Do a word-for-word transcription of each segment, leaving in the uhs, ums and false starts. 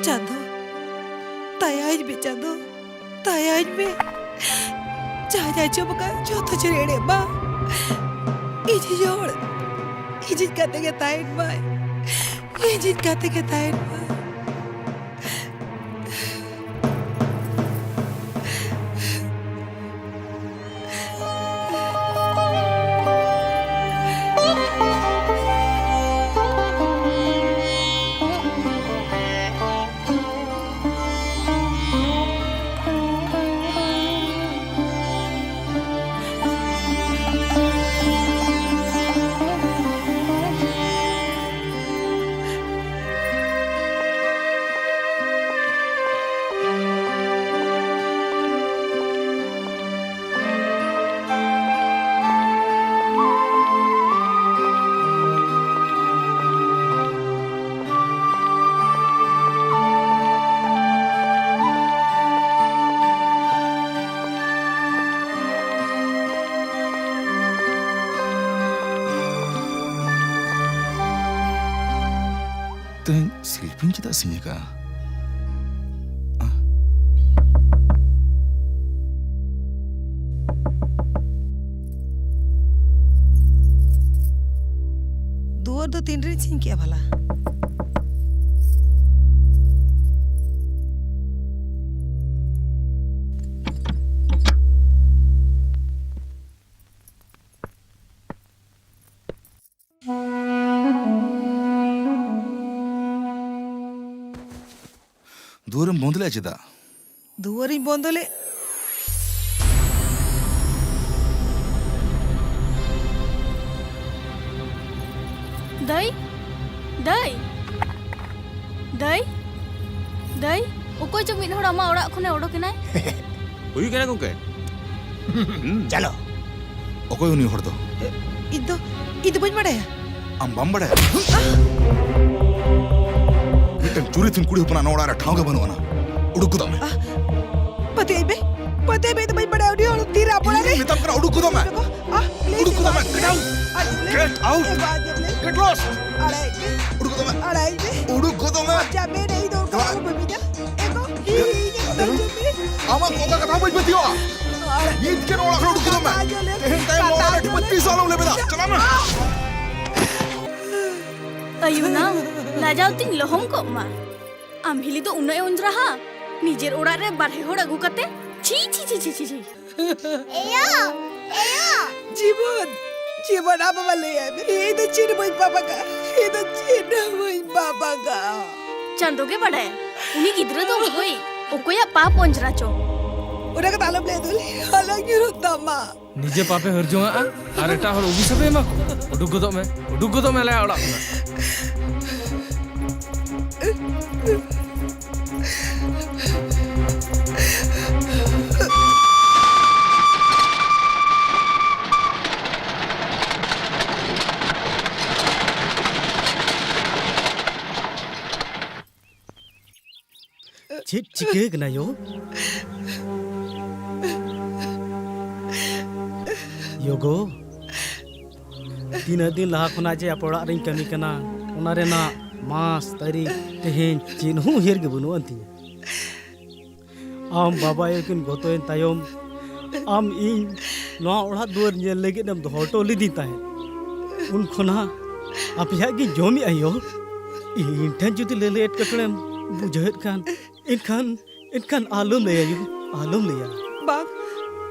ᱪᱟᱸᱫᱚ, ᱫᱟᱭᱟᱧ ᱢᱮ ᱪᱟᱸᱫᱚ, ᱫᱟᱭᱟᱧ ᱢᱮ᱾ ᱡᱟᱦᱟᱸᱧ ᱟᱸᱡᱚᱢ ᱟᱠᱟᱫ ᱡᱚᱛᱚ ᱡᱟᱹᱱᱤᱡ ᱮᱲᱮ ᱢᱟ᱾ ᱤᱧᱤᱡ ᱦᱚᱲ, ᱤᱧᱤᱡ ᱜᱟᱛᱮ ᱜᱮ ᱛᱟᱦᱮᱱ ᱢᱟᱭ, ᱤᱧᱤᱡ ᱜᱟᱛᱮ ᱜᱮ ᱛᱟᱦᱮᱱ ᱢᱟᱭ᱾ ᱛᱮᱦᱮᱧ ᱥᱤᱞᱯᱤᱧ ᱪᱮᱫᱟᱜ ᱥᱤᱧ ᱟᱠᱟᱫᱼᱟ? ᱫᱩᱣᱟᱹᱨ ᱫᱚ ᱛᱤᱱ ᱨᱮᱧ ᱥᱤᱧ ᱠᱮᱜᱼᱟ ᱵᱷᱟᱞᱟ? ᱫᱩᱣᱟᱹᱨᱮᱢ ᱵᱚᱱᱫ ᱞᱮᱫᱼᱟ ᱪᱮᱫᱟᱜ? ᱫᱩᱣᱟᱹᱨᱤᱧ ᱵᱚᱱᱫ ᱞᱮᱫ᱾ ᱫᱟᱹᱭ, ᱫᱟᱹᱭ, ᱫᱟᱹᱭ, ᱫᱟᱹᱭ, ᱚᱠᱚᱭ ᱪᱚ ᱢᱤᱫ ᱦᱚᱲ ᱟᱢᱟᱜ ᱚᱲᱟᱜ ᱠᱷᱚᱱᱮ ᱚᱰᱚᱠ ᱮᱱᱟᱭ᱾ ᱦᱩᱭᱩᱜ ᱠᱟᱱᱟ ᱜᱚᱝᱠᱮ᱾ ᱦᱩᱸ᱾ ᱪᱟᱞᱚ᱾ ᱚᱠᱚᱭ ᱩᱱᱤ ᱦᱚᱲ ᱫᱚ? ᱤᱧ ᱫᱚ, ᱤᱧ ᱫᱚ ᱵᱟᱹᱧ ᱵᱟᱲᱟᱭᱟ᱾ ᱟᱢ ᱵᱟᱢ ᱵᱟᱲᱟᱭᱟ? ᱢᱤᱫᱴᱟᱝ ᱪᱩᱨᱤᱛᱤᱱ ᱠᱩᱲᱤ ᱦᱚᱯᱚᱱᱟᱜ ᱱᱚᱣᱟ ᱚᱲᱟᱜ ᱨᱮ ᱴᱷᱟᱶ ᱜᱮ ᱵᱟᱹᱱᱩᱜ ᱟᱱᱟ᱾ ᱩᱰᱩᱠ ᱜᱚᱫᱚᱜ ᱢᱮ᱾ ᱟᱦ, ᱯᱟᱹᱛᱭᱟᱹᱣ ᱢᱮ, ᱯᱟᱹᱛᱭᱟᱹᱣ ᱢᱮ, ᱤᱧ ᱫᱚ ᱵᱟᱹᱧ ᱵᱟᱲᱟᱭᱟ ᱩᱱᱤ ᱦᱚᱲ ᱛᱤᱨᱮ ᱟᱵᱚ ᱚᱲᱟᱜ ᱨᱮ᱾ ᱤᱧ ᱢᱮᱛᱟᱢ ᱠᱟᱱᱟ, ᱩᱰᱩᱠ ᱜᱚᱫᱚᱜ ᱢᱮ᱾ ᱟᱦ, please, ᱩᱰᱩᱠ ᱜᱚᱫᱚᱜ ᱢᱮ᱾ ᱮᱵᱟ, ᱟᱸᱡᱚᱢ ᱞᱮ᱾ Get out᱾ ᱮᱵᱟ, ᱟᱸᱡᱚᱢ ᱞᱮ᱾ Get lost᱾ ᱟᱲᱟᱜ ᱢᱮ᱾ ᱩᱰᱩᱠ ᱜᱚᱫᱚᱜ ᱢᱮ᱾ ᱟᱲᱟᱜ ᱢᱮ᱾ ᱩᱰᱩᱠ ᱜᱚᱫᱚᱜ ᱢᱮ᱾ ᱟᱢ ᱡᱟ ᱢᱮᱱ ᱤᱧ ᱫᱚ ᱟᱢᱟᱜ ᱠᱚᱛᱟ ᱠᱟᱛᱷᱟ ᱵᱟᱹᱧ ᱯᱟᱹᱛᱭᱟᱹᱣᱟ᱾ ᱱᱤᱛ ᱜᱮ ᱱᱚᱣᱟ ᱚᱲᱟᱜ ᱠᱷᱚᱱ ᱩᱰᱩᱠ ᱜᱚᱫᱚᱜ ᱢᱮ᱾ ᱛᱮᱦᱮᱧ ᱛᱟᱭᱚᱢ ᱱᱚᱣᱟ ᱚᱲᱟᱜ ᱨᱮ ᱮᱠᱴᱩ ᱛᱤᱥ ᱦᱚᱸ ᱟᱞᱚᱢ ᱞᱮᱵᱮᱫᱟ᱾ ᱪᱟᱞᱟᱜ ᱢᱮ᱾ ᱟᱭᱩ ᱱᱟ, ᱞᱟᱡᱟᱣ ᱛᱤᱧ ᱞᱚᱦᱚᱢ ᱠᱚᱜ ᱢᱟ᱾ ᱟᱢ ᱦᱤᱞᱤ ᱫᱚ ᱩᱱᱟᱹᱜ ᱮ ᱚᱸᱡᱽᱨᱟᱦᱟ, ᱱᱤᱡᱮᱨ ᱚᱲᱟᱜ ᱨᱮ ᱵᱟᱨᱦᱮ ᱦᱚᱲ ᱟᱹᱜᱩ ᱠᱟᱛᱮ᱾ ᱪᱷᱤ, ᱪᱷᱤ, ᱪᱷᱤ, ᱪᱷᱤ, ᱪᱷᱤ, ᱪᱷᱤ᱾ ᱮᱭᱟ, ᱮᱭᱟ᱾ ᱡᱤᱵᱚᱱ, ᱡᱤᱵᱚᱱ, ᱟᱢ ᱵᱟᱵᱟ ᱞᱟᱹᱭᱟᱭ ᱢᱮ᱾ ᱤᱧ ᱫᱚ ᱪᱮᱫ ᱦᱚᱸ ᱵᱟᱹᱧ ᱯᱟᱯ ᱟᱠᱟᱫ᱾ ᱤᱧ ᱫᱚ ᱪᱮᱫ ᱦᱚᱸ ᱵᱟᱹᱧ ᱯᱟᱯ ᱟᱠᱟᱫ᱾ ᱪᱟᱸᱫᱚ ᱜᱮ ᱵᱟᱰᱟᱭ, ᱩᱱᱤ ᱜᱤᱫᱽᱨᱟᱹ ᱫᱚ ᱚᱠᱚᱭ, ᱚᱠᱚᱭᱟᱜ ᱯᱟᱯ ᱚᱸᱡᱽᱨᱟ ᱪᱚ᱾ ᱚᱱᱟ ᱠᱟᱛᱷᱟ ᱟᱞᱚᱢ ᱞᱟᱹᱭᱟ ᱫᱩᱞᱤ, ᱟᱞᱚᱧ ᱧᱩᱨᱩᱜ ᱛᱟᱢᱟ᱾ ᱱᱤᱡᱮ ᱯᱟᱯᱮ ᱦᱟᱹᱨᱡᱚᱝᱟᱜᱼᱟ ᱟᱨ ᱮᱴᱟᱜ ᱦᱚᱲ ᱚᱵᱷᱤᱥᱟᱯᱮ ᱮᱢᱟ ᱠᱚ? ᱩᱰᱩᱠ ᱜᱚᱫᱚᱜ ᱢᱮ, ᱩᱰᱩᱠ ᱜᱚᱫᱚᱜ ᱢᱮ ᱟᱞᱮᱭᱟᱜ ᱚᱲᱟᱜ ᱠᱷᱚᱱᱟᱜ᱾ ᱪᱮᱫ ᱪᱤᱠᱟᱹ ᱠᱟᱱᱟ ᱭᱳ? ᱭᱳᱜᱳ, ᱛᱤᱱᱟᱹᱜ ᱫᱤᱱ ᱞᱟᱦᱟ ᱠᱷᱚᱱᱟᱜ ᱡᱮ ᱟᱯᱮ ᱚᱲᱟᱜ ᱨᱤᱧ ᱠᱟᱹᱢᱤ ᱠᱟᱱᱟ, ᱚᱱᱟ ᱨᱮᱱᱟᱜ ᱢᱟᱥ, ᱛᱟᱹᱨᱤᱠᱷ, ᱛᱮᱦᱮᱧ ᱪᱮᱫ ᱦᱚᱸ ᱩᱭᱦᱟᱹᱨ ᱜᱮ ᱵᱟᱹᱱᱩᱜ ᱟᱱ ᱛᱤᱧᱟᱹ᱾ ᱟᱢ ᱵᱟᱵᱟ ᱟᱭᱳ ᱠᱤᱱ ᱜᱚᱛᱚᱭᱮᱱ ᱛᱟᱭᱚᱢ, ᱟᱢ ᱤᱧ ᱱᱚᱣᱟ ᱚᱲᱟᱜ ᱫᱩᱣᱟᱹᱨ ᱧᱮᱞ ᱞᱟᱹᱜᱤᱫ ᱮᱢ ᱫᱚᱦᱚ ᱦᱚᱴᱚ ᱞᱤᱫᱤᱧ ᱛᱟᱦᱮᱸᱫ᱾ ᱩᱱ ᱠᱷᱚᱱᱟᱜ ᱟᱯᱮᱭᱟᱜ ᱜᱤᱧ ᱡᱚᱢᱮᱫᱼᱟ ᱭᱳ᱾ ᱤᱧ ᱴᱷᱮᱱ ᱡᱩᱫᱤ ᱞᱟᱹᱞᱟᱹᱭ ᱮᱴᱠᱮᱴᱚᱬᱮᱢ ᱵᱩᱡᱷᱟᱹᱣᱮᱫ ᱠᱷᱟᱱ, ᱮᱱᱠᱷᱟᱱ, ᱮᱱᱠᱷᱟᱱ ᱟᱞᱚᱢ ᱞᱟᱹᱭᱟ ᱭᱳ, ᱟᱞᱚᱢ ᱞᱟᱹᱭᱟ᱾ ᱵᱟᱝ,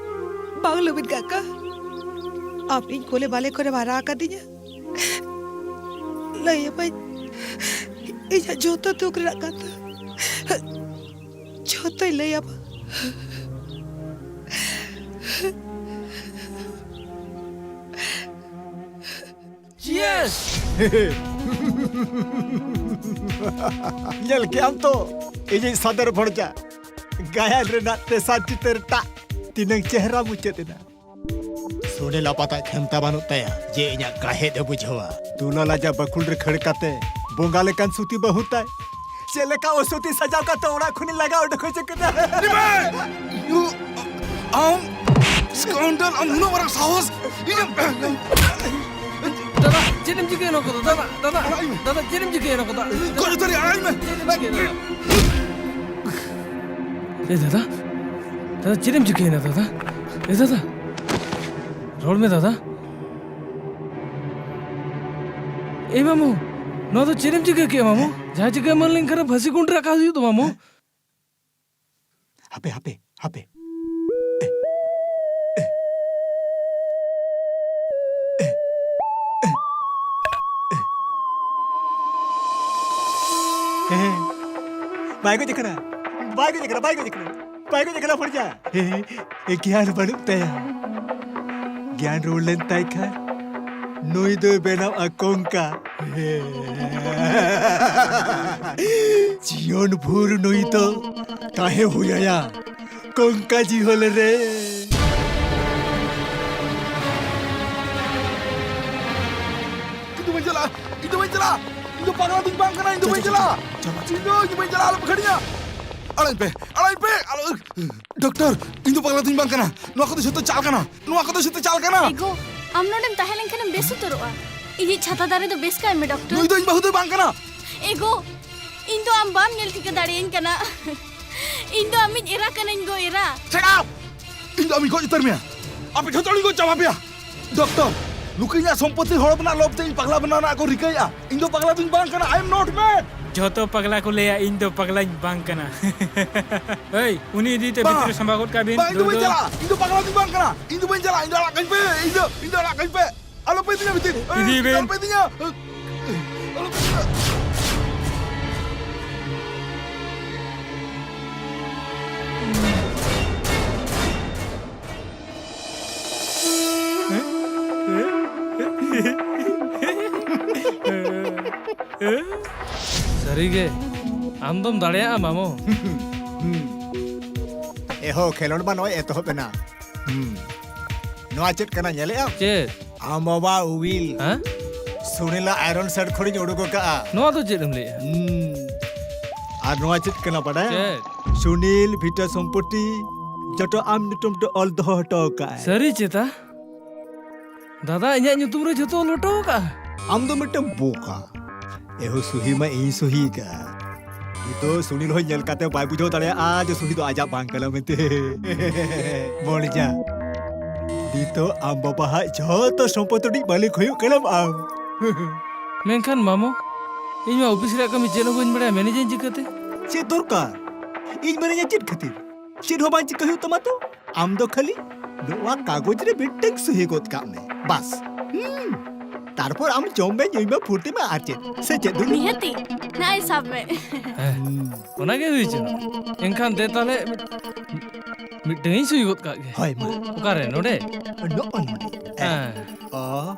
ᱵᱟᱝ ᱞᱩᱢᱤᱱ ᱠᱟᱠᱟ, ᱟᱢ ᱤᱧ ᱠᱳᱞᱮ ᱵᱟᱞᱮ ᱠᱚᱨᱮᱢ ᱦᱟᱨᱟ ᱟᱠᱟᱫᱤᱧᱟ᱾ ᱞᱟᱹᱭ ᱟᱹᱢᱟᱹᱧ ᱤᱧᱟᱹᱜ ᱡᱚᱛᱚ ᱫᱩᱠ ᱨᱮᱱᱟᱜ ᱠᱟᱛᱷᱟ᱾ ᱡᱷᱚᱛᱚᱭ ᱞᱟᱹᱭ ᱟᱢᱟ᱾ Cheers! ᱧᱮᱞ ᱠᱮᱜ ᱟᱢ ᱛᱚ, ᱤᱧᱤᱡ ᱥᱟᱫᱚᱨ ᱵᱷᱚᱲᱡᱟ ᱜᱟᱭᱟᱱ ᱨᱮᱱᱟᱜ ᱛᱮᱥᱟᱨ ᱪᱤᱛᱟᱹᱨ ᱴᱟᱜ ᱛᱤᱱᱟᱹᱝ ᱪᱮᱦᱨᱟ ᱢᱩᱪᱟᱹᱫ ᱮᱱᱟ᱾ ᱥᱩᱱᱤᱞ ᱟᱯᱟᱛᱟᱜ ᱠᱷᱮᱢᱛᱟ ᱵᱟᱹᱱᱩᱜ ᱛᱟᱭᱟ ᱡᱮ ᱤᱧᱟᱜ ᱜᱟᱦᱮᱫ ᱮ ᱵᱩᱡᱷᱟᱹᱣᱟ᱾ ᱫᱩᱞᱟᱞ ᱟᱡᱟᱜ ᱵᱟᱹᱠᱷᱩᱞ ᱨᱮ ᱠᱷᱟᱹᱲ ᱠᱟᱛᱮ ᱵᱚᱸᱜᱟ ᱞᱮᱠᱟᱱ ᱥᱩᱛᱤ ᱵᱟᱹᱦᱩ ᱛᱟᱭ ᱪᱮᱫ ᱞᱮᱠᱟ ᱚᱥᱩᱛᱤ ᱥᱟᱡᱟᱣ ᱠᱟᱛᱮ ᱚᱲᱟᱜ ᱠᱷᱚᱱᱤᱧ ᱞᱟᱜᱟ ᱩᱰᱩᱠ ᱦᱚᱪᱚ ᱠᱮᱫᱟ᱾ ᱤᱢᱟᱹᱭ! ᱤᱭᱩ, ᱟᱢ scoundrel, ᱟᱢ ᱱᱩᱱᱟᱹᱜ ᱢᱟᱨᱟᱝ ᱥᱟᱦᱚᱥ! ᱤᱧᱮᱢ ᱫᱟᱫᱟ, ᱪᱮᱫ ᱪᱮᱫ ᱮᱢ ᱪᱤᱠᱟᱹᱭᱮᱱᱟ ᱠᱚᱫᱚ? ᱫᱟᱫᱟ, ᱫᱟᱫᱟ, ᱟᱲᱟᱜ ᱤᱧ ᱢᱮ᱾ ᱫᱟᱫᱟ, ᱪᱮᱫ ᱮᱢ ᱪᱤᱠᱟᱹᱭᱮᱱᱟ ᱠᱚᱫᱚ? ᱜᱚᱡ ᱩᱛᱟᱹᱨᱤᱧ, ᱟᱲᱟᱜ ᱤᱧ ᱢᱮ᱾ ᱪᱮᱫ ᱮᱢ ᱪᱤᱠᱟᱹᱭᱮᱱᱟ? ᱮ ᱫᱟᱫᱟ, ᱫᱟᱫᱟ, ᱪᱮᱫ ᱮᱢ ᱪᱤᱠᱟᱹᱭᱮᱱᱟ ᱫᱟᱫᱟ? ᱮ ᱫᱟᱫᱟ, ᱨᱚᱲ ᱢᱮ ᱫᱟᱫᱟ᱾ ᱮ ᱢᱟᱢᱩ, ᱱᱚᱣᱟ ᱫᱚ ᱪᱮᱫ ᱮᱢ ᱪᱤᱠᱟᱹ ᱠᱮᱜᱼᱟ ᱢᱟᱢᱩ? ᱡᱟᱦᱟᱸ ᱪᱤᱠᱟᱹ ᱮᱢᱟᱱ ᱞᱮᱱᱠᱷᱟᱱ ᱯᱷᱟᱹᱥᱤ ᱠᱩᱸᱰ ᱨᱮ ᱨᱟᱠᱟᱵ ᱦᱩᱭᱩᱜ ᱛᱟᱢᱟ ᱢᱟᱢᱩ᱾ ᱦᱟᱯᱮ, ᱦᱟᱯᱮ, ᱦᱟᱯᱮ᱾ ᱦᱮᱸ, ᱵᱟᱭ ᱜᱚᱡ ᱟᱠᱟᱱᱟ, ᱵᱟᱭ ᱜᱚᱡ ᱟᱠᱟᱱᱟ, ᱵᱟᱭ ᱜᱚᱡ ᱟᱠᱟᱱᱟ, ᱵᱟᱭ ᱜᱚᱡ ᱟᱠᱟᱱᱟ, ᱯᱷᱚᱲᱡᱟ᱾ ᱦᱮᱸ, ᱜᱮᱭᱟᱱ ᱵᱟᱹᱱᱩᱜ ᱛᱟᱭᱟ᱾ ᱜᱮᱭᱟᱱ ᱨᱩᱣᱟᱹᱲ ᱞᱮᱱ ᱛᱟᱭ ᱠᱷᱟᱱ ᱱᱩᱭ ᱫᱚᱭ ᱵᱮᱱᱟᱣᱜᱼᱟ ᱠᱚᱝᱠᱟ᱾ ᱡᱤᱭᱚᱱ ᱵᱷᱳᱨ ᱱᱩᱭ ᱫᱚ ᱛᱟᱦᱮᱸ ᱦᱩᱭ ᱟᱭᱟ ᱠᱚᱝᱠᱟ ᱡᱤᱦᱚᱞ ᱨᱮ᱾ ᱤᱧ ᱫᱚ ᱵᱟᱹᱧ ᱪᱟᱞᱟᱜᱼᱟ, ᱤᱧ ᱫᱚ ᱵᱟᱹᱧ ᱪᱟᱞᱟᱜᱼᱟ, ᱤᱧ ᱫᱚ ᱯᱟᱜᱽᱞᱟ ᱫᱚᱧ ᱵᱟᱝ ᱠᱟᱱᱟ, ᱤᱧ ᱫᱚ ᱵᱟᱹᱧ ᱪᱟᱞᱟᱜᱼᱟ᱾ ᱤᱧ ᱫᱚ, ᱤᱧ ᱫᱚ ᱵᱟᱹᱧ ᱪᱟᱞᱟᱜᱼᱟ, ᱟᱞᱚᱯᱮ ᱠᱷᱟᱹᱲᱤᱧᱟ᱾ ᱟᱲᱟᱜ ᱯᱮ, ᱟᱲᱟᱜ ᱯᱮ, ᱟᱞᱚ᱾ ᱰᱚᱠᱴᱚᱨ, ᱤᱧ ᱫᱚ ᱯᱟᱜᱽᱞᱟ ᱫᱚᱧ ᱵᱟᱝ ᱠᱟᱱᱟ᱾ ᱱᱚᱣᱟ ᱠᱚᱫᱚ ᱡᱷᱚᱛᱚ ᱪᱟᱞ ᱠᱟᱱᱟ, ᱱᱚᱣᱟ ᱠᱚᱫᱚ ᱡᱷᱚᱛᱚ ᱪᱟᱞ ᱠᱟᱱᱟ᱾ ᱮᱜᱳ, ᱟᱢ ᱱᱚᱰᱮᱢ ᱛᱟᱦᱮᱸ ᱞᱮᱱᱠᱷᱟᱱᱮᱢ ᱵᱮᱥ ᱩᱛᱟᱹᱨᱚᱜᱼᱟ᱾ ᱤᱧᱤᱡ ᱪᱷᱟᱛᱟ ᱫᱟᱨᱮ ᱫᱚ ᱵᱮᱥ ᱠᱟᱭ ᱢᱮ, ᱰᱚᱠᱴᱚᱨ᱾ ᱱᱩᱭ ᱫᱚ ᱤᱧ ᱵᱟᱹᱦᱩ ᱫᱚᱭ ᱵᱟᱝ ᱠᱟᱱᱟ᱾ ᱮᱜᱳ, ᱤᱧ ᱫᱚ ᱟᱢ ᱵᱟᱢ ᱧᱮᱞ ᱴᱷᱤᱠᱟᱹ ᱫᱟᱲᱮᱭᱟᱹᱧ ᱠᱟᱱᱟ᱾ ᱤᱧ ᱫᱚ ᱟᱢᱤᱡ ᱮᱨᱟ ᱠᱟᱹᱱᱟᱹᱧ ᱜᱳ, ᱮᱨᱟ᱾ Shut up! ᱤᱧ ᱫᱚ ᱟᱢᱤᱧ ᱜᱚᱡ ᱩᱛᱟᱹᱨ ᱢᱮᱭᱟ᱾ ᱟᱯᱮ ᱡᱷᱚᱛᱚ ᱦᱚᱲᱤᱧ ᱜᱚᱡ ᱪᱟᱵᱟ ᱯᱮᱭᱟ᱾ ᱰᱚᱠᱴᱚᱨ, ᱱᱩᱠᱩ ᱤᱧᱟᱜ ᱥᱚᱢᱯᱚᱛᱤ ᱦᱚᱲᱚᱯ ᱨᱮᱱᱟᱜ ᱞᱚᱵᱷ ᱛᱮ ᱤᱧ ᱯᱟᱜᱽᱞᱟ ᱵᱮᱱᱟᱣ ᱨᱮᱱᱟᱜ ᱠᱚ ᱨᱤᱠᱟᱹᱭᱮᱫᱼᱟ᱾ ᱤᱧ ᱫᱚ ᱯᱟᱜᱽᱞᱟ ᱫᱚᱧ ᱵᱟᱝ ᱠᱟᱱᱟ, I am not mad᱾ ᱡᱷᱚᱛᱚ ᱯᱟᱜᱽᱞᱟ ᱠᱚ ᱞᱟᱹᱭᱟ, ᱤᱧ ᱫᱚ ᱯᱟᱜᱽᱞᱟᱧ ᱵᱟᱝ ᱠᱟᱱᱟ᱾ ᱮᱭ, ᱩᱱᱤ ᱤᱫᱤ ᱛᱮ ᱵᱟᱝ᱾ ᱵᱷᱤᱛᱨᱤ ᱨᱮ ᱥᱟᱢᱵᱟᱣ ᱜᱚᱫ ᱠᱟᱜ ᱵᱤᱱ᱾ ᱵᱟᱝ, ᱤᱧ ᱫᱚ ᱫᱩ, ᱵᱟᱹᱧ ᱫᱩ᱾ ᱪᱟᱞᱟᱜᱼᱟ, ᱤᱧ ᱫᱚ ᱯᱟᱜᱽᱞᱟ ᱫᱚᱧ ᱵᱟᱝ ᱠᱟᱱᱟ, ᱤᱧ ᱫᱚ ᱵᱟᱹᱧ ᱪᱟᱞᱟᱜᱼᱟ, ᱤᱧ ᱫᱚ ᱟᱲᱟᱜ ᱠᱟᱹᱧ ᱯᱮ, ᱤᱧ ᱫᱚ, ᱤᱧ ᱫᱚ ᱟᱲᱟᱜ ᱠᱟᱹᱧ ᱯᱮ, ᱟᱞᱚ ᱯᱮ ᱤᱫᱤᱧᱟ ᱵᱷᱤᱛᱤᱨ, ᱤᱫᱤᱭ ᱵᱤᱱ᱾ ᱟᱞᱚ ᱯᱮ ᱤᱫᱤᱧᱟ, ᱟᱞᱚ ᱯᱮ ᱤᱫᱤᱧᱟ᱾ ᱥᱟᱹᱨᱤᱜᱮ, ᱟᱢ ᱫᱚᱢ ᱫᱟᱲᱮᱭᱟᱜᱼᱟ, ᱢᱟᱢᱚ᱾ ᱦᱩᱸ᱾ ᱮᱦᱚ, ᱠᱷᱮᱞᱳᱰ ᱢᱟ ᱱᱚᱜᱼᱚᱭ ᱮᱛᱚᱦᱚᱵ ᱮᱱᱟ᱾ ᱦᱩᱸ᱾ ᱱᱚᱣᱟ ᱪᱮᱫ ᱠᱟᱱᱟ, ᱧᱮᱞᱮᱜ ᱟᱢ? ᱪᱮᱫ? ᱟᱢ ᱵᱟᱵᱟ ᱩᱣᱤᱞ᱾ ᱦᱮᱸ? ᱥᱩᱱᱤᱞᱟᱜ ᱟᱭᱨᱚᱱ ᱥᱮᱰ ᱠᱷᱚᱱᱤᱧ ᱩᱰᱩᱠ ᱟᱠᱟᱜᱼᱟ᱾ ᱱᱚᱣᱟ ᱫᱚ ᱪᱮᱫ ᱮᱢ ᱞᱟᱹᱭᱮᱜᱼᱟ? ᱦᱩᱸ᱾ ᱟᱨ ᱱᱚᱣᱟ ᱪᱮᱫ ᱠᱟᱱᱟ, ᱵᱟᱰᱟᱭᱟᱢ? ᱪᱮᱫ? ᱥᱩᱱᱤᱞ ᱵᱷᱤᱴᱟ ᱥᱚᱢᱯᱚᱛᱤ ᱡᱚᱛᱚ ᱟᱢ ᱧᱩᱛᱩᱢ ᱛᱮ ᱚᱞ ᱫᱚᱦᱚ ᱦᱚᱴᱚ ᱟᱠᱟᱜᱼᱟᱭ᱾ ᱥᱟᱹᱨᱤ ᱪᱮᱛᱟ? ᱫᱟᱫᱟ ᱤᱧᱟᱜ ᱧᱩᱛᱩᱢ ᱨᱮ ᱡᱷᱚᱛᱚ ᱚᱞ ᱦᱚᱴᱚ ᱟᱠᱟᱜᱼᱟ? ᱟᱢ ᱫᱚ ᱢᱤᱫᱴᱟᱝ ᱵᱳᱠᱟ᱾ ᱮᱦᱳ, ᱥᱩᱦᱤ ᱢᱟ ᱤᱧ ᱥᱩᱦᱤ ᱟᱠᱟᱫᱼᱟ᱾ ᱱᱤᱛᱚᱜ ᱥᱩᱱᱤᱞ ᱦᱚᱸ ᱧᱮᱞ ᱠᱟᱛᱮ ᱵᱟᱭ ᱵᱩᱡᱷᱟᱹᱣ ᱫᱟᱲᱮᱭᱟᱜᱼᱟ ᱡᱮ ᱥᱩᱦᱤ ᱫᱚ ᱟᱡᱟᱜ ᱵᱟᱝ ᱠᱟᱱᱟ ᱢᱮᱱᱛᱮ᱾ ᱢᱚᱲᱡᱟ, ᱱᱤᱛᱚᱜ ᱟᱢ ᱵᱟᱵᱟ ᱦᱟᱜ ᱡᱷᱚᱛᱚ ᱥᱚᱢᱯᱚᱛᱤ ᱨᱤᱱᱤᱡ ᱢᱟᱹᱞᱤᱠ ᱦᱩᱭᱩᱜ ᱠᱟᱱᱟᱢ ᱟᱢ᱾ ᱢᱮᱱᱠᱷᱟᱱ ᱢᱟᱢᱚ, ᱤᱧ ᱢᱟ ᱚᱯᱷᱤᱥ ᱨᱮᱭᱟᱜ ᱠᱟᱹᱢᱤ ᱪᱮᱫ ᱦᱚᱸ ᱵᱟᱹᱧ ᱵᱟᱲᱟᱭᱟ, ᱢᱮᱱᱮᱡᱟᱹᱧ ᱪᱤᱠᱟᱹᱛᱮ? ᱪᱮᱫ ᱫᱚᱨᱠᱟᱨ? ᱤᱧ ᱢᱮᱱᱮᱡᱟ ᱪᱮᱫ ᱠᱷᱟᱹᱛᱤᱨ? ᱪᱮᱫ ᱦᱚᱸ ᱵᱟᱝ ᱪᱤᱠᱟᱹ ᱦᱩᱭᱩᱜ ᱛᱟᱢᱟ ᱛᱚ᱾ ᱟᱢ ᱫᱚ ᱠᱷᱟᱹᱞᱤ ᱱᱚᱣᱟ ᱠᱟᱜᱚᱡᱽ ᱨᱮ ᱢᱤᱫᱴᱟᱝ ᱥᱩᱦᱤ ᱜᱚᱫ ᱠᱟᱜ ᱢᱮ, ᱵᱟᱥ᱾ ᱦᱩᱸ᱾ ᱛᱟᱨᱯᱚᱨ ᱟᱢ ᱡᱚᱢ ᱢᱮ, ᱧᱩᱭ ᱢᱮ, ᱯᱷᱩᱨᱛᱤ ᱢᱮ, ᱟᱨ ᱪᱮᱫ? ᱥᱮ ᱪᱮᱫ, ᱫᱩᱞᱩ? ᱱᱤᱦᱟᱹᱛᱤ᱾ ᱱᱚᱜᱼᱚᱭ ᱥᱟᱵ ᱢᱮ᱾ ᱦᱮᱸ, ᱚᱱᱟ ᱜᱮ ᱦᱩᱭ ᱦᱚᱪᱚ᱾ ᱮᱱᱠᱷᱟᱱ ᱫᱮ ᱛᱟᱦᱞᱮ ᱢᱤᱫ-, ᱢᱤᱫᱴᱟᱝ ᱤᱧ ᱥᱩᱦᱤ ᱜᱚᱫ ᱠᱟᱜ ᱜᱮ᱾ ᱦᱳᱭ ᱢᱟ᱾ ᱚᱠᱟᱨᱮ, ᱱᱚᱰᱮ? ᱱᱚᱜᱼᱚ ᱱᱚᱰᱮ᱾ ᱦᱮᱸ᱾ ᱚ᱾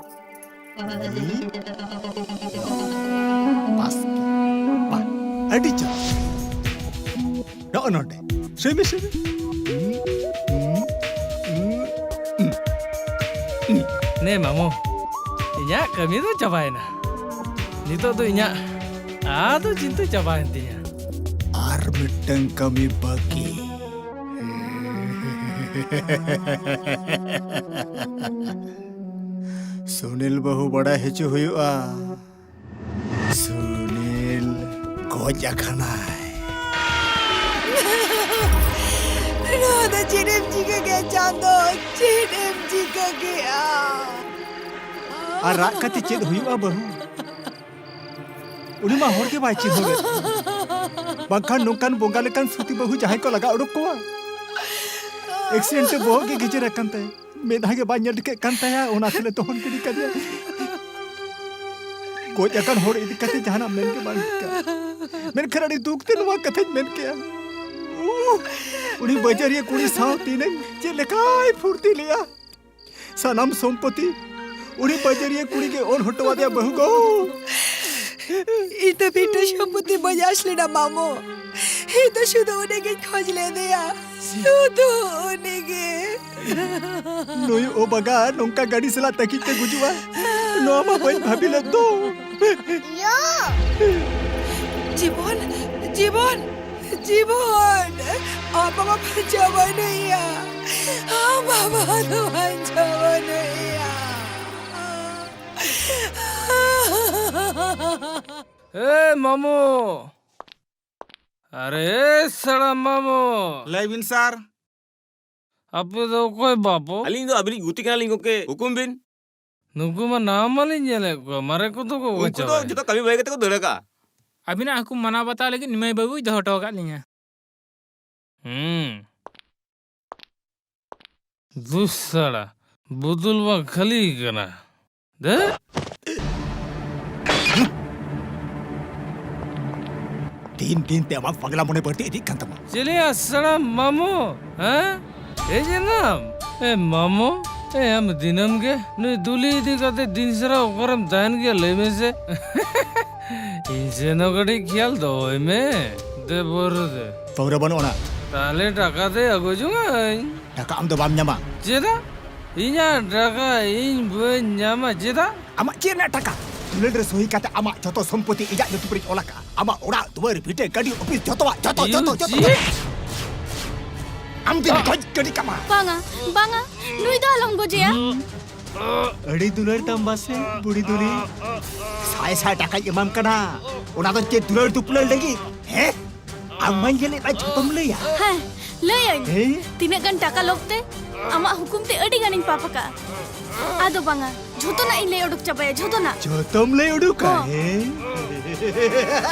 ᱵᱟᱥᱠᱮ᱾ ᱵᱟᱦ, ᱟᱹᱰᱤ ᱪᱚᱨᱚᱠ᱾ ᱱᱚᱜᱼᱚ ᱱᱚᱰᱮ᱾ ᱥᱩᱭ ᱢᱮ, ᱥᱩᱭ ᱢᱮ᱾ ᱱᱮ ᱢᱟᱢᱚ, ᱤᱧᱟᱜ ᱠᱟᱹᱢᱤ ᱫᱚ ᱪᱟᱵᱟᱭᱮᱱᱟ᱾ ᱱᱤᱛᱚᱜ ᱫᱚ ᱤᱧᱟᱜ ᱟᱫᱚ ᱪᱤᱱᱛᱟᱹ ᱪᱟᱵᱟᱭᱮᱱ ᱛᱤᱧᱟ᱾ ᱟᱨ ᱢᱤᱫᱴᱟᱝ ᱠᱟᱹᱢᱤ ᱵᱟᱹᱠᱤ᱾ ᱥᱩᱱᱤᱞ ᱵᱟᱹᱦᱩ ᱵᱟᱲᱟᱭ ᱦᱚᱪᱚ ᱦᱩᱭᱩᱜᱼᱟ, ᱥᱩᱱᱤᱞ ᱜᱚᱡ ᱟᱠᱟᱱᱟᱭ᱾ ᱱᱚᱣᱟ ᱫᱚ ᱪᱮᱫ ᱮᱢ ᱪᱤᱠᱟᱹ ᱠᱮᱫ ᱪᱟᱸᱫᱚ? ᱪᱮᱫ ᱮᱢ ᱪᱤᱠᱟᱹ ᱠᱮᱫᱼᱟ? ᱟᱨ ᱨᱟᱜ ᱠᱟᱛᱮ ᱪᱮᱫ ᱦᱩᱭᱩᱜᱼᱟ ᱵᱟᱹᱦᱩ? ᱩᱱᱤ ᱢᱟ ᱦᱚᱲ ᱜᱮ ᱵᱟᱭ ᱪᱤᱱᱦᱟᱹᱣᱮᱫ ᱠᱚᱣᱟ᱾ ᱵᱟᱝᱠᱷᱟᱱ ᱱᱚᱝᱠᱟᱱ ᱵᱚᱸᱜᱟ ᱞᱮᱠᱟᱱ ᱥᱩᱛᱤ ᱵᱟᱹᱦᱩ ᱡᱟᱦᱟᱸᱭ ᱠᱚ ᱞᱟᱜᱟ ᱩᱰᱩᱠ ᱠᱚᱣᱟ, ᱮᱠᱥᱤᱰᱮᱱᱴ ᱛᱮ ᱵᱚᱦᱚᱜ ᱜᱮ ᱜᱮᱡᱮᱨ ᱟᱠᱟᱱ ᱛᱟᱭᱟ, ᱢᱮᱫᱦᱟ ᱜᱮ ᱵᱟᱭ ᱧᱮᱞ ᱴᱷᱤᱠᱟᱹᱜ ᱠᱟᱱ ᱛᱟᱭᱟ, ᱚᱱᱟ ᱛᱮᱞᱮ ᱫᱚᱦᱚᱱ ᱜᱤᱰᱤ ᱠᱟᱫᱮᱭᱟ᱾ ᱜᱚᱡ ᱟᱠᱟᱱ ᱦᱚᱲ ᱤᱫᱤ ᱠᱟᱛᱮ ᱡᱟᱦᱟᱱᱟᱜ ᱢᱮᱱ ᱜᱮ ᱵᱟᱝ ᱴᱷᱤᱠᱟ᱾ ᱢᱮᱱᱠᱷᱟᱱ ᱟᱹᱰᱤ ᱫᱩᱠ ᱛᱮ ᱱᱚᱣᱟ ᱠᱟᱛᱷᱟᱧ ᱢᱮᱱ ᱠᱮᱜᱼᱟ᱾ ᱩᱦ, ᱩᱱᱤ ᱵᱟᱡᱟᱨᱤᱭᱟᱹ ᱠᱩᱲᱤ ᱥᱟᱶ ᱛᱤᱱᱟᱹᱧ ᱪᱮᱫ ᱞᱮᱠᱟᱭ ᱯᱷᱩᱨᱛᱤ ᱞᱮᱜᱼᱟ᱾ ᱥᱟᱱᱟᱢ ᱥᱚᱢᱯᱚᱛᱤ ᱩᱱᱤ ᱵᱟᱡᱟᱨᱤᱭᱟᱹ ᱠᱩᱲᱤ ᱜᱮ ᱚᱞ ᱦᱚᱴᱚ ᱟᱫᱮᱭᱟ ᱵᱟᱹᱦᱩ ᱜᱚ᱾ ᱤᱧ ᱫᱚ ᱢᱤᱫᱴᱟᱝ ᱥᱚᱢᱯᱚᱛᱤ ᱵᱟᱹᱧ ᱟᱸᱥ ᱞᱮᱱᱟ ᱢᱟᱢᱚ᱾ ᱤᱧ ᱫᱚ ᱥᱩᱫᱷᱩ ᱩᱱᱤ ᱜᱤᱧ ᱠᱷᱚᱡᱽ ᱞᱮᱫᱮᱭᱟ, ᱥᱩᱫᱷᱩ ᱩᱱᱤ ᱜᱮ᱾ ᱱᱩᱭ ᱚᱵᱟᱜᱟ ᱱᱚᱝᱠᱟ ᱜᱟᱹᱰᱤ ᱥᱟᱞᱟᱜ ᱛᱟᱹᱠᱤᱡ ᱛᱮ ᱜᱩᱡᱩᱜᱼᱟ, ᱱᱚᱣᱟ ᱢᱟ ᱵᱟᱹᱧ ᱵᱷᱟᱹᱵᱤ ᱞᱮᱫ ᱫᱚ᱾ ᱭᱳ! ᱡᱤᱵᱚᱱ, ᱡᱤᱵᱚᱱ, ᱡᱤᱵᱚᱱ, ᱟᱢ ᱵᱟᱵᱟ ᱵᱟᱧᱪᱟᱣ ᱵᱟᱹᱱᱩᱭᱟ, ᱟᱢ ᱵᱟᱵᱟ ᱫᱚ ᱵᱟᱧᱪᱟᱣ ᱵᱟᱹᱱᱩᱭᱟ᱾ ᱮ ᱢᱟᱢᱚ! ᱟᱨᱮ ᱥᱟᱲᱟ ᱢᱟᱢᱚ! ᱞᱟᱹᱭ ᱵᱤᱱ ᱥᱟᱨ᱾ ᱟᱯᱮ ᱫᱚ ᱚᱠᱚᱭ ᱵᱟᱯᱩ? ᱟᱹᱞᱤᱧ ᱫᱚ ᱟᱹᱵᱤᱱᱤᱡ ᱜᱩᱛᱤ ᱠᱟᱱᱟᱞᱤᱧ ᱜᱚᱢᱠᱮ, ᱦᱩᱠᱩᱢ ᱵᱤᱱ᱾ ᱱᱩᱠᱩ ᱢᱟ ᱱᱟᱣᱟ ᱢᱟᱞᱤᱧ ᱧᱮᱞᱮᱫ ᱠᱚᱣᱟ, ᱢᱟᱨᱮ ᱠᱚᱫᱚ ᱠᱚ ᱩᱱᱠᱩ ᱫᱚ ᱪᱟᱵᱟᱭᱮᱱ᱾ ᱡᱚᱛᱚ ᱠᱟᱹᱢᱤ ᱵᱟᱹᱜᱤ ᱠᱟᱛᱮ ᱠᱚ ᱫᱟᱹᱲ ᱟᱠᱟᱜᱼᱟ᱾ ᱟᱹᱵᱤᱱᱟᱜ ᱦᱩᱠᱩᱢ ᱢᱟᱱᱟᱣ ᱵᱟᱛᱟᱣ ᱞᱟᱹᱜᱤᱫ ᱱᱤᱢᱟᱹᱭ ᱵᱟᱹᱵᱩᱭ ᱫᱚᱦᱚ ᱦᱚᱴᱚ ᱟᱠᱟᱫ ᱞᱤᱧᱟ᱾ ᱦᱩᱸ᱾ ᱫᱩᱥᱟᱲᱟ, ᱵᱩᱫᱩᱞ ᱢᱟ ᱠᱷᱟᱹᱞᱤ ᱠᱟᱱᱟ᱾ ᱫᱮ? ᱫᱤᱱ ᱫᱤᱱ ᱛᱮ ᱟᱢᱟᱜ ᱯᱟᱜᱽᱞᱟ ᱢᱚᱱᱮ ᱵᱟᱹᱲᱛᱤ ᱤᱫᱤᱜ ᱠᱟᱱ ᱛᱟᱢᱟ᱾ ᱪᱮᱞᱮᱭᱟ ᱥᱟᱲᱟ ᱢᱟᱢᱚ, ᱦᱮᱸ? ᱦᱮᱡ ᱮᱱᱟᱢ? ᱮ ᱢᱟᱢᱚ, ᱮ ᱟᱢ ᱫᱤᱱᱟᱹᱢ ᱜᱮ ᱱᱩᱭ ᱫᱩᱞᱤ ᱤᱫᱤ ᱠᱟᱛᱮ ᱫᱤᱱ ᱥᱟᱨᱟ ᱚᱠᱟᱨᱮᱢ ᱛᱟᱦᱮᱱ ᱜᱮᱭᱟ ᱞᱟᱹᱭ ᱢᱮᱥᱮ? ᱤᱧ ᱥᱮᱱ ᱦᱚᱸ ᱠᱟᱹᱴᱤᱡ ᱠᱷᱮᱭᱟᱞ ᱫᱚᱦᱚᱭ ᱢᱮ᱾ ᱫᱮ ᱵᱚᱨ ᱫᱮ᱾ ᱯᱟᱹᱣᱨᱟᱹ ᱵᱟᱹᱱᱩᱜ ᱟᱱᱟ᱾ ᱛᱟᱦᱞᱮ ᱴᱟᱠᱟ ᱫᱮ ᱟᱹᱜᱩ ᱡᱚᱝᱟᱹᱧ᱾ ᱴᱟᱠᱟ ᱟᱢ ᱫᱚ ᱵᱟᱢ ᱧᱟᱢᱟ᱾ ᱪᱮᱫᱟᱜ? ᱤᱧᱟᱜ ᱴᱟᱠᱟ ᱤᱧ ᱵᱟᱹᱧ ᱧᱟᱢᱟ ᱪᱮᱫᱟᱜ? ᱟᱢᱟᱜ ᱪᱮᱫ ᱨᱮᱱᱟᱜ ᱴᱟᱠᱟ? ᱫᱩᱞᱟᱹᱲ ᱨᱮ ᱥᱚᱦᱤ ᱠᱟᱛᱮ ᱟᱢᱟᱜ ᱡᱚᱛᱚ ᱥᱚᱢᱯᱚᱛᱤ ᱤᱧᱟᱜ ᱧᱩᱛᱩᱢ ᱨᱮᱧ ᱚᱞ ᱟᱠᱟᱜᱼᱟ᱾ ᱟᱢᱟᱜ ᱚᱲᱟᱜ, ᱫᱩᱣᱟᱹᱨ, ᱵᱷᱤᱴᱟᱹ, ᱜᱟᱹᱰᱤ, ᱚᱯᱷᱤᱥ, ᱡᱚᱛᱚᱣᱟᱜ, ᱡᱚᱛᱚ, ᱡᱚᱛᱚ, ᱡᱚᱛᱚ᱾ ᱪᱮᱫ? ᱟᱢ ᱫᱚᱧ ᱜᱚᱡ ᱜᱤᱰᱤ ᱠᱟᱢᱟ᱾ ᱵᱟᱝᱟ, ᱵᱟᱝᱟ, ᱱᱩᱭ ᱫᱚ ᱟᱞᱚᱢ ᱜᱚᱡᱮᱭᱟ᱾ ᱟᱹᱰᱤ ᱫᱩᱞᱟᱹᱲ ᱛᱟᱢ ᱵᱟᱥᱮ, ᱵᱩᱲᱦᱤ ᱫᱩᱞᱤ᱾ ᱥᱟᱭ ᱥᱟᱭ ᱴᱟᱠᱟᱧ ᱮᱢᱟᱢ ᱠᱟᱱᱟ, ᱚᱱᱟ ᱫᱚ ᱪᱮᱫ ᱫᱩᱞᱟᱹᱲ ᱫᱩᱯᱞᱟᱹᱲ ᱞᱟᱹᱜᱤᱫ? ᱦᱮᱸ? ᱟᱢ ᱢᱟᱧ ᱧᱮᱞᱮᱫ ᱢᱮ, ᱡᱷᱚᱛᱚᱢ ᱞᱟᱹᱭᱟ᱾ ᱦᱮᱸ, ᱞᱟᱹᱭᱟᱹᱧ᱾ ᱦᱮᱸ? ᱛᱤᱱᱟᱹᱜ ᱜᱟᱱ ᱴᱟᱠᱟ ᱞᱳᱵᱷ ᱛᱮ ᱟᱢᱟᱜ ᱦᱩᱠᱩᱢ ᱛᱮ ᱟᱹᱰᱤ ᱜᱟᱱᱤᱧ ᱯᱟᱯ ᱟᱠᱟᱜᱼᱟ᱾ ᱟᱫᱚ ᱵᱟᱝᱟ, ᱡᱷᱚᱛᱚᱱᱟᱜ ᱤᱧ ᱞᱟᱹᱭ ᱩᱰᱩᱠ ᱪᱟᱵᱟᱭᱟ, ᱡᱷᱚᱛᱚᱱᱟᱜ᱾ ᱡᱷᱚᱛᱚᱢ ᱞᱟᱹᱭ ᱩᱰᱩᱠᱟ? ᱦᱚᱸ᱾ ᱦᱮᱸ?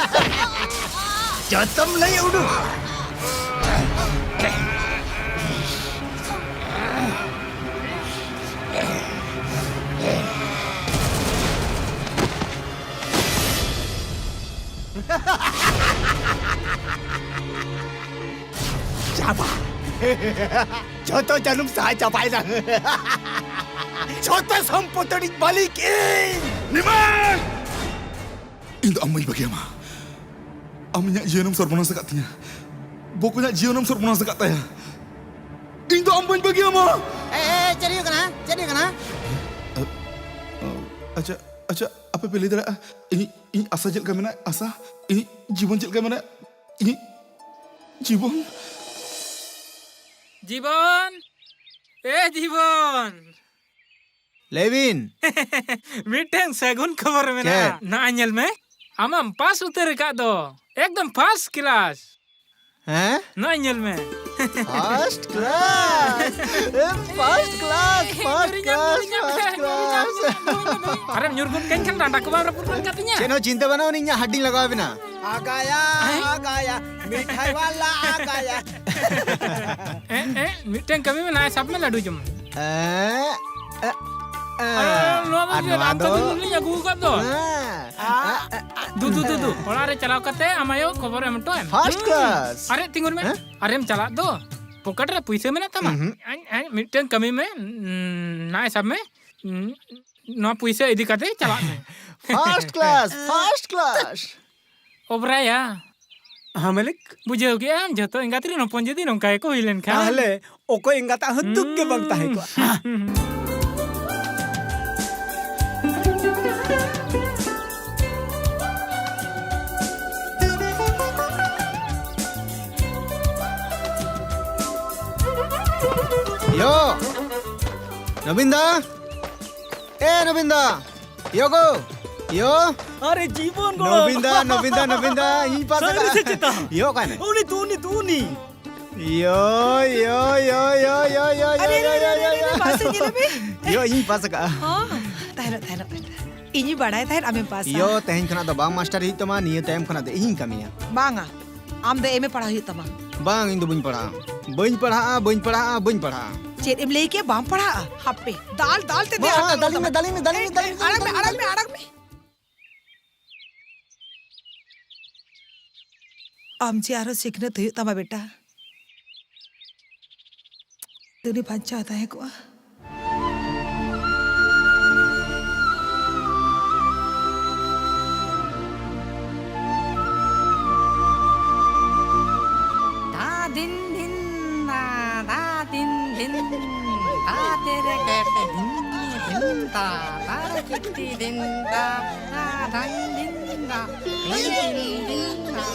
ᱡᱷᱚᱛᱚᱢ ᱞᱟᱹᱭ ᱩᱰᱩᱠᱟ? ᱪᱟᱵᱟ᱾ ᱡᱷᱚᱛᱚ ᱡᱟᱹᱱᱩᱢ ᱥᱟᱦᱟ ᱪᱟᱵᱟᱭᱮᱱᱟ᱾ ᱡᱷᱚᱛᱚ ᱥᱚᱢᱯᱚᱛᱤ ᱨᱤᱱᱤᱡ ᱢᱟᱹᱞᱤᱠ ᱤᱧ᱾ ᱱᱤᱢᱟᱭ! ᱤᱧ ᱫᱚ ᱟᱢ ᱵᱟᱹᱧ ᱵᱟᱹᱜᱤᱭᱟᱢᱟ᱾ ᱟᱢ ᱤᱧᱟᱜ ᱡᱤᱭᱚᱱᱮᱢ ᱥᱚᱨᱵᱚᱱᱟᱥ ᱟᱠᱟᱫ ᱛᱤᱧᱟ᱾ ᱵᱚᱠᱚᱧᱟᱜ ᱡᱤᱭᱚᱱᱮᱢ ᱥᱚᱨᱵᱚᱱᱟᱥ ᱟᱠᱟᱫ ᱛᱟᱭᱟ᱾ ᱤᱧ ᱫᱚ ᱟᱢ ᱵᱟᱹᱧ ᱵᱟᱹᱜᱤᱭᱟᱢᱟ᱾ ᱮ, ᱮ, ᱪᱮᱫ ᱦᱩᱭᱩᱜ ᱠᱟᱱᱟ? ᱪᱮᱫ ᱦᱩᱭᱩᱜ ᱠᱟᱱᱟ? ᱟᱪᱪᱷᱟ, ᱟᱪᱪᱷᱟ, ᱟᱯᱮ ᱯᱮ ᱞᱟᱹᱭ ᱫᱟᱲᱮᱭᱟᱜᱼᱟ, ᱤᱧ, ᱤᱧ ᱟᱥᱟ ᱪᱮᱫ ᱞᱮᱠᱟ ᱢᱮᱱᱟᱜᱼᱟ? ᱟᱥᱟ, ᱤᱧ ᱡᱤᱵᱚᱱ ᱪᱮᱫ ᱞᱮᱠᱟ ᱢᱮᱱᱟᱜᱼᱟ? ᱤᱧ ᱡᱤᱵᱚᱱ᱾ ᱡᱤᱵᱚᱱ! ᱮ ᱡᱤᱵᱚᱱ! ᱞᱟᱹᱭ ᱵᱤᱱ᱾ ᱢᱤᱫᱴᱟᱝ ᱥᱟᱹᱜᱩᱱ ᱠᱷᱚᱵᱚᱨ ᱢᱮᱱᱟᱜᱼᱟ᱾ ᱪᱮᱫ? ᱱᱚᱜᱼᱚᱭ ᱧᱮᱞ ᱢᱮ᱾ ᱟᱢᱮᱢ ᱯᱟᱥ ᱩᱛᱟᱹᱨ ᱟᱠᱟᱫ ᱫᱚ᱾ ᱮᱠᱫᱚᱢ ᱯᱷᱟᱥᱴ ᱠᱞᱟᱥ᱾ ᱦᱮᱸ? ᱱᱚᱜᱼᱚᱭ ᱧᱮᱞ ᱢᱮ᱾ First class. First class, first class, first class. ᱟᱨᱮᱢ ᱧᱩᱨ ᱜᱚᱫ ᱠᱟᱹᱧ ᱠᱷᱟᱱ ᱰᱟᱸᱰᱟ ᱠᱚ ᱵᱟᱢ ᱨᱟᱹᱯᱩᱫ ᱜᱚᱫ ᱠᱟᱹᱛᱤᱧᱟ? ᱪᱮᱫ ᱦᱚᱸ ᱪᱤᱱᱛᱟᱹ ᱵᱟᱹᱱᱩᱜᱼᱟ, ᱤᱧ ᱦᱟᱹᱰᱤᱧ ᱞᱟᱜᱟᱣ ᱟᱵᱤᱱᱟ᱾ ᱟᱜᱟᱭᱟ, ᱦᱮᱸ? ᱟᱜᱟᱭᱟ, ᱢᱤᱴᱷᱟᱭ ᱣᱟᱞᱟ ᱟᱜᱟᱭᱟ᱾ ᱮ, ᱮ, ᱢᱤᱫᱴᱟᱝ ᱠᱟᱹᱢᱤ ᱢᱮ, ᱱᱟᱭ ᱥᱟᱵ ᱢᱮ, ᱞᱟᱹᱰᱩ ᱡᱚᱢ ᱢᱮ᱾ ᱮ, ᱮ, ᱮ᱾ ᱟᱨ ᱱᱚᱣᱟ ᱫᱚ ᱟᱨ ᱪᱮᱫ ᱱᱚᱣᱟ ᱟᱢ ᱫᱚ? ᱠᱷᱟᱹᱛᱤᱨ ᱞᱤᱧ ᱟᱹᱜᱩ ᱟᱠᱟᱫ ᱫᱚ? ᱦᱮᱸ᱾ ᱫᱩ, ᱫᱩ, ᱫᱩ, ᱫᱩ᱾ ᱚᱲᱟᱜ ᱨᱮ ᱪᱟᱞᱟᱣ ᱠᱟᱛᱮ ᱟᱢ ᱟᱭᱳ ᱠᱷᱚᱵᱚᱨ ᱮᱢ ᱦᱚᱴᱚ ᱟᱭ ᱢᱮ᱾ ᱯᱷᱟᱥᱴ ᱦᱩᱸ᱾ ᱠᱞᱟᱥ᱾ ᱟᱨᱮ, ᱛᱤᱸᱜᱩᱱ ᱢᱮ᱾ ᱦᱮᱸ? ᱟᱨᱮᱢ ᱪᱟᱞᱟᱜ ᱫᱚ᱾ ᱯᱚᱠᱮᱴ ᱨᱮ ᱯᱩᱭᱥᱟᱹ ᱢᱮᱱᱟᱜ ᱛᱟᱢᱟ? ᱩᱸᱦᱩᱸ᱾ ᱟᱧ, ᱟᱧ, ᱢᱤᱫᱴᱟᱝ ᱠᱟᱹᱢᱤ ᱢᱮ, ᱩᱸ, ᱱᱟᱭ ᱥᱟᱵ ᱢᱮ᱾ ᱩᱸ, ᱱᱚᱣᱟ ᱯᱩᱭᱥᱟᱹ ᱤᱫᱤ ᱠᱟᱛᱮ ᱪᱟᱞᱟᱜ ᱢᱮ᱾ First class, first class. ᱚᱵᱽᱨᱟᱭᱟ᱾ ᱦᱟᱸ, ᱢᱟᱹᱞᱤᱠ? ᱵᱩᱡᱷᱟᱹᱣ ᱠᱮᱜᱼᱟᱢ, ᱡᱷᱚᱛᱚ ᱮᱸᱜᱟᱛ ᱨᱮᱱ ᱦᱚᱯᱚᱱ ᱡᱩᱫᱤ ᱱᱚᱝᱠᱟ ᱜᱮᱠᱚ ᱦᱩᱭ ᱞᱮᱱ ᱠᱷᱟᱱ᱾ ᱛᱟᱦᱞᱮ ᱚᱠᱚᱭ ᱮᱸᱜᱟᱛᱟᱜ ᱦᱚᱸ ᱫᱩᱠ ᱜᱮ ᱵᱟᱝ ᱛᱟᱦᱮᱸ ᱠᱚᱜᱼᱟ᱾ ᱦᱩᱸ᱾ ᱭᱳ, ᱱᱚᱵᱤᱱ ᱫᱟ᱾ ᱮ, ᱱᱚᱵᱤᱱ ᱫᱟ᱾ ᱭᱳ ᱜᱳ, ᱭᱳ᱾ ᱟᱨᱮ ᱡᱤᱵᱚᱱ ᱜᱚᱲᱚᱢ᱾ ᱱᱚᱵᱤᱱ ᱫᱟ, ᱱᱚᱵᱤᱱ ᱫᱟ, ᱱᱚᱵᱤᱱ ᱫᱟ, ᱤᱧ ᱯᱟᱥ ᱥᱟᱹᱨᱤ ᱟᱠᱟᱫᱼᱟ᱾ ᱥᱮ ᱪᱮᱛᱟ? ᱭᱳ, ᱚᱠᱟᱭ ᱱᱟᱭ? ᱩᱱᱤ ᱛᱚ, ᱩᱱᱤ ᱛᱚ, ᱩᱱᱤ᱾ ᱭᱳ, ᱭᱳ, ᱭᱳ᱾ ᱟᱨᱮ, ᱟᱨᱮ, ᱟᱨᱮ, ᱟᱨᱮ, ᱟᱨᱮ, ᱯᱟᱥᱮ ᱧᱮᱞᱮ ᱢᱮ᱾ ᱭᱳ, ᱤᱧ ᱯᱟᱥ ᱟᱠᱟᱫᱼᱟ᱾ ᱦᱚᱸ, ᱛᱟᱦᱮᱱᱚᱜ, ᱛᱟᱦᱮᱱᱚᱜ, ᱛᱟᱦᱮᱱᱚᱜ᱾ ᱤᱧᱤᱧ ᱵᱟᱲᱟᱭ ᱛᱟᱦᱮᱸᱫ ᱟᱢᱮᱢ ᱯᱟᱥᱟ᱾ ᱭᱳ, ᱛᱮᱦᱮᱧ ᱠᱷᱚᱱᱟᱜ ᱫᱚ ᱵᱟᱝ ᱢᱟᱥᱴᱟᱨ ᱦᱩᱭᱩᱜ ᱛᱟᱢᱟ, ᱱᱤᱭᱟᱹ ᱛᱟᱭᱚᱢ ᱠᱷᱚᱱᱟᱜ ᱫᱚ ᱤᱧᱤᱧ ᱠᱟᱹᱢᱤᱭᱟ᱾ ᱵᱟᱝᱟ, ᱟᱢ ᱫᱚ ᱮᱢ ᱮ ᱯᱟᱲᱦᱟᱣ ᱦᱩᱭᱩᱜ ᱛᱟᱢᱟ᱾ ᱵᱟᱝ, ᱤᱧ ᱫᱚ ᱵᱟᱹᱧ ᱯᱟᱲᱦᱟᱜᱼᱟ᱾ ᱵᱟᱹᱧ ᱯᱟᱲᱦᱟᱜᱼᱟ, ᱵᱟᱹᱧ ᱯᱟᱲᱦᱟᱜᱼᱟ᱾ ᱪᱮᱫ ᱮᱢ ᱞᱟᱹᱭ ᱠᱮᱭᱟ, ᱵᱟᱢ ᱯᱟᱲᱦᱟᱜᱼᱟ? ᱦᱟᱯᱮ, ᱫᱟᱞ, ᱫᱟᱞ ᱛᱮ ᱵᱟᱝ, ᱫᱮᱡ ᱟᱠᱟᱱ ᱫᱟᱞᱤᱧ ᱢᱮ, ᱛᱟᱢᱟ᱾ ᱫᱟᱞᱤᱧ ᱢᱮ, ᱫᱟᱞᱤᱧ ᱢᱮ, ᱮᱭ, ᱫᱟᱞᱤᱧ ᱢᱮ, ᱟᱲᱟᱜ ᱢᱮ, ᱫᱟᱞᱤᱧ ᱢᱮ᱾ ᱟᱲᱟᱜ ᱢᱮ, ᱟᱲᱟᱜ ᱢᱮ᱾ ᱟᱢ ᱡᱮ ᱟᱨᱦᱚᱸ ᱥᱤᱠᱷᱱᱟᱹᱛ ᱦᱩᱭᱩᱜ ᱛᱟᱢᱟ ᱵᱮᱴᱟ᱾ ᱩᱱᱤ ᱵᱟᱧᱪᱟᱣ ᱛᱟᱦᱮᱸ ᱠᱚᱜᱼᱟ᱾ ᱫᱟ ᱫᱤᱱ ᱫᱤᱱ ᱫᱟ, ᱫᱟ ᱫᱤᱱ ᱫᱤᱱ, ᱫᱟ ᱛᱮᱨᱮ ᱠᱮᱴ ᱫᱤᱱ ᱫᱤᱱ ᱫᱟ, ᱫᱟ ᱨᱮ ᱠᱤᱴᱤ ᱫᱤᱱ ᱫᱟ, ᱫᱟ ᱫᱟᱱ ᱫᱤᱱ ᱫᱟ, ᱫᱤᱱ ᱫᱤᱱ ᱫᱤᱱ ᱫᱟ᱾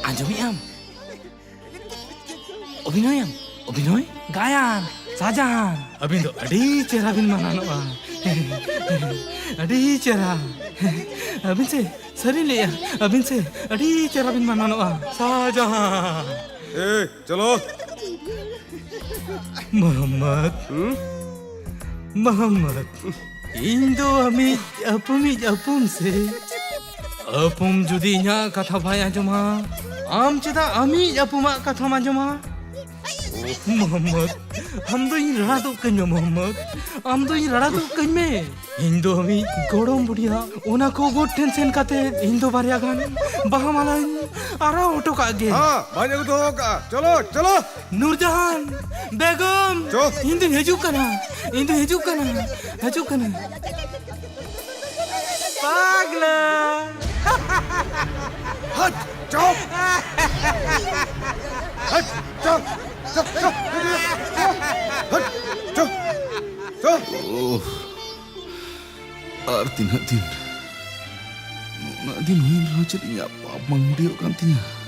ᱟᱸᱡᱚᱢᱮᱜ ᱟᱢ? ᱚᱵᱷᱤᱱᱚᱭᱟᱢ, ᱚᱵᱷᱤᱱᱚᱭ? ᱜᱟᱭᱟᱱ, ᱥᱟᱦᱟᱡᱟᱦᱟᱱ, ᱟᱹᱵᱤᱱ ᱫᱚ ᱟᱹᱰᱤ ᱪᱮᱦᱨᱟ ᱵᱤᱱ ᱢᱟᱱᱟᱱᱚᱜᱼᱟ᱾ ᱟᱹᱰᱤ ᱪᱮᱦᱨᱟ᱾ ᱟᱹᱵᱤᱱ ᱥᱮ, ᱥᱟᱹᱨᱤᱧ ᱞᱟᱹᱭᱮᱜᱼᱟ, ᱟᱹᱵᱤᱱ ᱥᱮ ᱟᱹᱰᱤ ᱪᱮᱦᱨᱟ ᱵᱤᱱ ᱢᱟᱱᱟᱱᱚᱜᱼᱟ, ᱥᱟᱦᱟᱡᱟᱦᱟᱱ᱾ ᱮᱭ, ᱪᱚᱞᱚ᱾ ᱢᱚᱦᱚᱢᱢᱚᱫᱽ᱾ ᱦᱩᱸ? ᱢᱚᱦᱚᱢᱢᱚᱫᱽ, ᱤᱧ ᱫᱚ ᱟᱢᱤᱡ ᱟᱹᱯᱩᱢᱤᱡ ᱟᱹᱯᱩᱢ ᱥᱮ᱾ ᱟᱹᱯᱩᱢ ᱡᱩᱫᱤ ᱤᱧᱟᱹᱜ ᱠᱟᱛᱷᱟ ᱵᱟᱭ ᱟᱸᱡᱚᱢᱟ, ᱟᱢ ᱪᱮᱫᱟᱜ ᱟᱢᱤᱡ ᱟᱹᱯᱩᱢᱟᱜ ᱠᱟᱛᱷᱟᱢ ᱟᱸᱡᱚᱢᱟ? ᱢᱚᱦᱚᱢᱢᱚᱫᱽ, ᱟᱢ ᱫᱚ ᱤᱧ ᱨᱟᱲᱟ ᱫᱩᱜ ᱠᱟᱹᱧ ᱢᱮ ᱢᱚᱦᱚᱢᱢᱚᱫᱽ, ᱟᱢ ᱫᱚ ᱤᱧ ᱨᱟᱲᱟ ᱫᱩᱜ ᱠᱟᱹᱧ ᱢᱮ᱾ ᱤᱧ ᱫᱚ ᱟᱢᱤᱡ ᱜᱚᱲᱚᱢ ᱵᱩᱰᱷᱤᱭᱟᱜ ᱚᱱᱟ ᱠᱚᱵᱚᱨ ᱴᱷᱮᱱ ᱥᱮᱱ ᱠᱟᱛᱮ ᱤᱧ ᱫᱚ ᱵᱟᱨᱭᱟ ᱜᱟᱱ ᱵᱟᱦᱟ ᱢᱟᱞᱟᱧ ᱟᱨᱟᱣ ᱦᱚᱴᱚ ᱠᱟᱜ ᱜᱮ᱾ ᱦᱮᱸ, ᱵᱟᱹᱧ ᱟᱹᱜᱩ ᱫᱚᱦᱚ ᱠᱟᱜᱼᱟ᱾ ᱪᱚᱞᱚ, ᱪᱚᱞᱚ᱾ ᱱᱩᱨᱡᱟᱦᱟᱱ ᱵᱮᱜᱚᱢ, ᱪᱚ᱾ ᱤᱧ ᱫᱩᱧ ᱦᱤᱡᱩᱜ ᱠᱟᱱᱟ, ᱤᱧ ᱫᱩᱧ ᱦᱤᱡᱩᱜ ᱠᱟᱱᱟ, ᱦᱤᱡᱩᱜ ᱠᱟᱱᱟ᱾ ᱯᱟᱜᱽᱞᱟ᱾ ᱦᱟᱴ, ᱪᱚ᱾ ᱦᱟᱴ, ᱪᱚ, ᱪᱚ, ᱪᱚ, ᱪᱚ᱾ ᱦᱟᱴ, ᱪᱚ, ᱪᱚ᱾ ᱳᱦ, ᱟᱨ ᱛᱤᱱᱟᱹᱜ ᱫᱤᱱ? ᱱᱩᱱᱟᱹᱜ ᱫᱤᱱ ᱦᱩᱭᱮᱱ ᱨᱮᱦᱚᱸ ᱪᱮᱫ ᱤᱧᱟᱹᱜ ᱯᱟᱯ ᱵᱟᱝ ᱢᱩᱰᱤᱭᱚᱜ ᱠᱟᱱ ᱛᱤᱧᱟ?